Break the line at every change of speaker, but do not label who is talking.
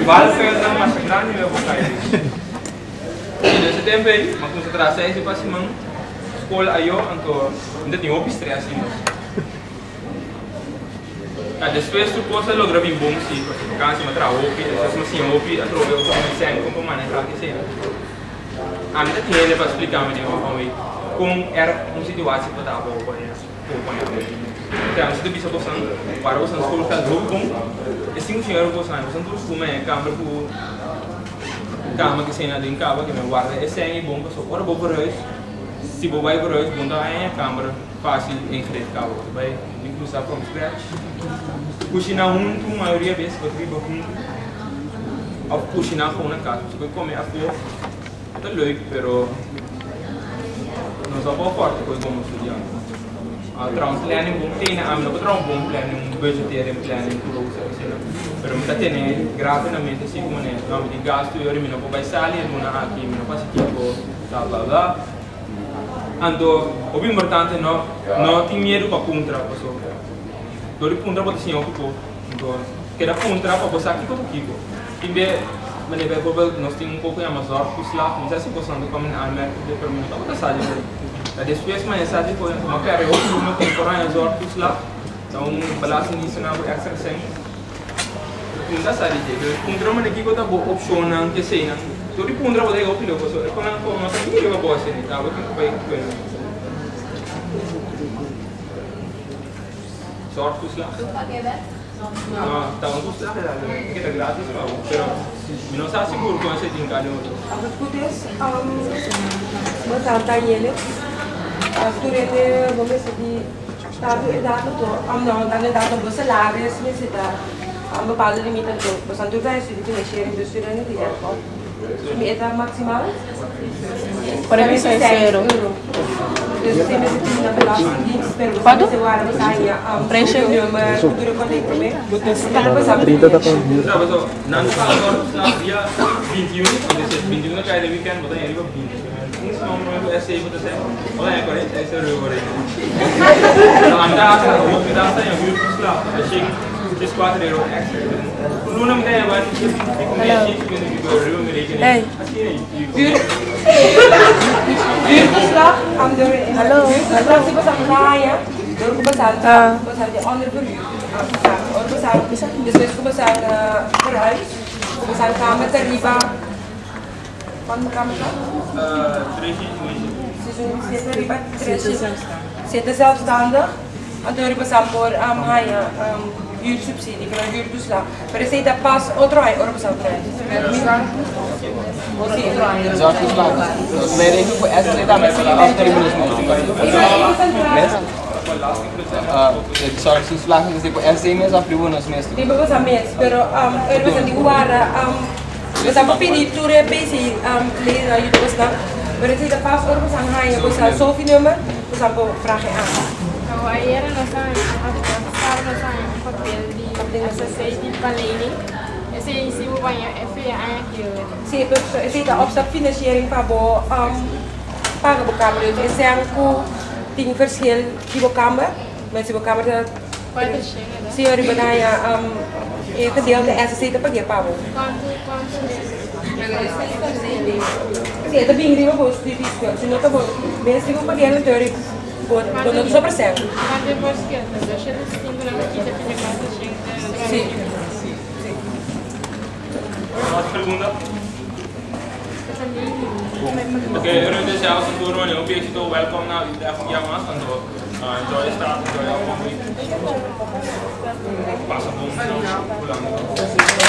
Valkuilnan masha grandi mi a bo kai. I den e tempu ei, mi a kuminsá traha seis di pa siman, skol ayo, anto mi ta tin hopi strès di nos. Ta despues tur kos a logra bin bon si, pasobra vakansi mi a traha hopi, despues mi a siña hopi atrobe ku mi sèn kon pa manehá esei. Ami ta tin hende pa splika mi den un week kon erg un situatie por ta pa bo paña. Te ami si ta bisa bosan, wara bosan skol geld hopi bon, e 500 euro ku bosan haña, bosan tur suma e kamber ku kama ku esei na den kaba, ke men warda e sèn ei bon pasobra ora bo verhuis, si bo bai verhuis bo no ta haña kamber fácil ingericht kaba, bo ta bai bin kuminsá from scratch. Kushiná huntu, mayoria bes bo ta biba huntu òf kushiná gewoon na kas. Bo por kome afó, e ta leuk pero nos a por forte koe komo studiante. Traha un planning bon tene, ami no por traha un bon planning, un budgetering planning ku lo usa asina, pero mi ta tene grave na mente si komo ne, no mi tin gastu i ora mi no por bai sali e luna aki, mi no por hasi kiko, bla bla bla. Anto hopi importante no no tin miedu pa puntra pasobra dor di puntra bo ta siña hopi kos. Anto keda puntra pa bo sa kiko ta kiko. Tin be manera bijvoorbeeld nos tin un kos ku yama zorgtoeslag, mi sa si boso nan ta kòm in aanmerking dje pero mi no tabata sa dje por. Ta despues mi a sa dje por anto mi a pèrdè hopi luna ku mi por haña zorgtoeslag, ta un belastingdienst ta nan ku èkstra sèn. Mi ta sa di dje, pero puntra manera kiko ta bo opshonnan keseinan. Tur di puntra bo ta hopi loko so e konan ku no ta bini riba bo asina, ta bo tin ku bai ku nan. Zorgtoeslag? No, ta un toeslag e ta keda gratis pa bo, pero mi no sa sigur kon esei tin kade otro.
Als het goed is, bo ta Daniele, tur hende bo mester di tantu e dato to, no tantu e dato bo salaris mester ta un bepaalde limiet anto bo san tur ta estudio financiering dus tur hende tin help. Mi e ta maximaal 46 euro. Dus esei mester tin na belastingdienst pero bo sa mester wara bo sa haña nummer ku tur e kontak promé. Kada bo sa
Sa paso nan ta paga zorgtoeslag dia 21, entonces 21 ta kai den weekend bo ta haña riba 20. Un siman promé ku esei bo ta sè bo ta haña 46 euro riba rekening. So ami ta hasta hopi ta hasta haña huurtoeslag ta shen 34 euro extra. Un luna mi ta haña bai pico mil 150 pico euro riba mi rekening. Asina
Huur huurtoeslag huurtoeslag si bo sa bo ta haña dor ku bo sa bo sa di onderverhuur. Ora bo sa despues ku bo sa verhuis ku bo sa kamer ta riba. Cuanto kamer ta? Siete riba tres siete zelfstandig. Anto riba sa por haña huursubsidie, pero huurtoeslag. Pero esei ta pas otro aña ora bo sa verhuis.
Zorgtoeslag. Wij regelen voor SC tambe of terminus mes? Zorgtoeslag is di por SC mes of riba nos mes?
Riba boso mes, pero ora boso tin ku warda. Bo sa por pidi tur e PC ley na yuda bosnan, pero esei ta pas ora bosan haña bosa sofinummer, bosan por vraag e aan.
So ayera nos a haña un nos a haña un papel di SSC di Palening. Esei si bo baña e feya aña ki yo.
Si, pero esei ta opstapfinanciering pa bo paga bo kamer. Dus esei ku tin verschil di bo kamer, maar si bo kamer ta.
Kuantu shen e da?
Si riba ta haña e gedeelte SSC ta pag'é pa bo.
Kuantu kuantu
Si e ta bin riba bo studieschuld. Si no ta bo mes tin ku pag'é anto riba bo bo no ta sobra sèn.
Kuantu e verschil ta? 205 nan ta kita fin di 400
Si.
Mas pregunta? Ok, eu não deseo futuro, hopi éxito, welcome na Utrecht un dia mas, anto enjoy e stad, enjoy e week. Pasa bon, Hulanda.